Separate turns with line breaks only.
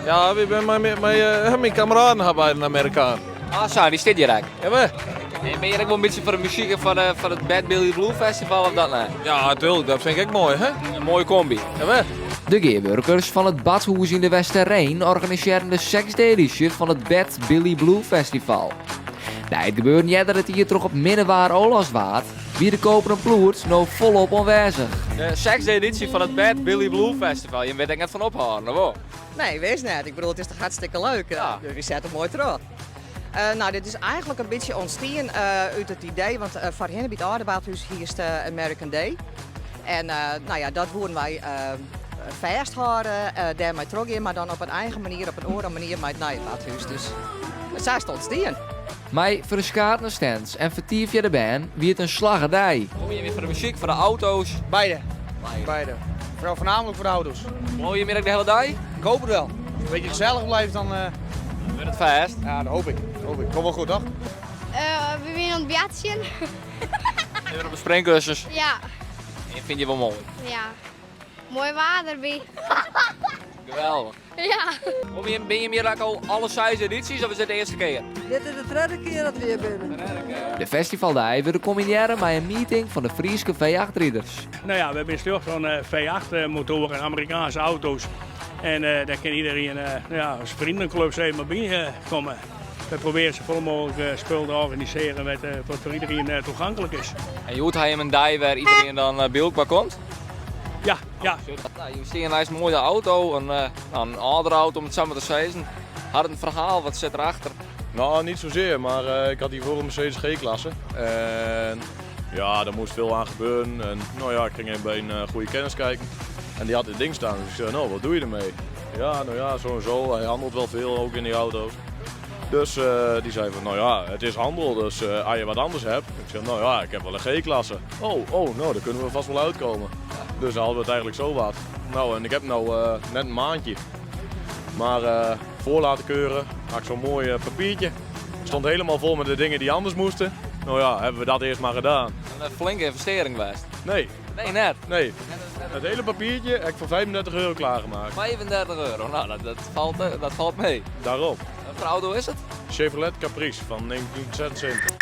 Ja, wy binne mei myn kameraden ha by in Amerikaan.
Ah sa, dy stiet hjir ek.
Jawel.
En bin je ek wol in bytsje foar de muzyk en foar it Bad Billy Blue Festival of dat net?
Ja, natuurlijk, dat fyn ik ek moai, hè?
In moaie komby.
Jawel.
De gearwurkers fan it Badhûs yn De Westereen organisearren de sechsde edysje fan it Bad Billy Blue Festival. Nei it gebeuren earder it jier troch it minne waar ôflast waard, wie de Koperen Ploert no folop oanwêzich. De sechsde edysje fan it Bad Billy Blue Festival, jim witte ek net fan ophâlden, of wol?
Nee, wis net. Ik bedoel, it is toch hartstikke leuk.
Ja.
Dus wy sette moai troch. Nou, dit is eigentlik in bytsje ûntstien út it idee, want foarhinne by it âlde Badhûs hiest American Day. En nou ja, dat woenen wy fêsthâlde, dêrmei trochgean, mar dan op in eigen manier, op in oare manier mei it nije Badhûs. Dus sa is it ûntstien.
Mei ferskate stands en fertiivjende bern wie it in slagge dei. Komme jim hjir foar de muzyk, foar de auto's?
Beide. Beide. Vooral voornamelijk voor de auto's.
Bliuwe jim hjir ek de hiele dei?
Ik hoop het wel. Als het een beetje gezellig blijft, dan...
Dan wurdt it feest.
Ja, dat hoop ik. Dat hoop ik. Komt wel goed, toch?
We wiene oan it boartsjen.
Even op de springkussens.
Ja.
En fine je wol moai?
Ja. Moai waar derby.
Geweldich.
Ja.
Kom jim, binne jim hjir ek al alle seis edysjes of is dit de earste kear?
Dit is de tredde kear dat we hjir binne.
De festivaldei wurde kombinearre mei in meeting fan de Fryske V8-riders.
Nou ja, we binne sljocht fan V8-motoaren, Amerikaanse auto's. En dêr kin iedereen nou ja, as vriendenclub sis mar by komme. We probearje safolle mooglik spul te organisearjen wat foar iedereen toeganklik is.
En hjoed ha jim in dei wêr iedereen dan by elkoar komt?
Ja, ja.
Nou, jim stean neist in moaie auto, in, nou, in âldere auto om it sa mar te sizzen. Hat it in ferhaal, wat sit derachter?
Nou, niet zozeer, maar ik had hiervoor een Mercedes G-klasse. En ja, daar moest veel aan gebeuren. En nou ja, ik ging even bij een goede kennis kijken. En die had dit ding staan. Dus ik zei, nou, wat doe je ermee? Ja, nou ja, zo en zo. Hij handelt wel veel ook in die auto's. Dus die zei van, nou ja, het is handel, dus als je wat anders hebt. Ik zei, nou ja, ik heb wel een G-klasse. Oh, oh, nou, daar kunnen we vast wel uitkomen. Dus dan hadden we het eigenlijk zo wat. Nou, en ik heb nou net een maandje. Maar voor laten keuren, had ik zo'n mooi papiertje. Stond helemaal vol met de dingen die anders moesten. Nou ja, hebben we dat eerst maar gedaan.
Een flinke ynvestearring west.
Nee.
Nee, net.
Nee. Het hele papiertje heb ik voor 35 euro klaargemaakt.
35 euro, nou dat valt mee.
Daarom.
Wat voor auto is het?
Chevrolet Caprice van 1976.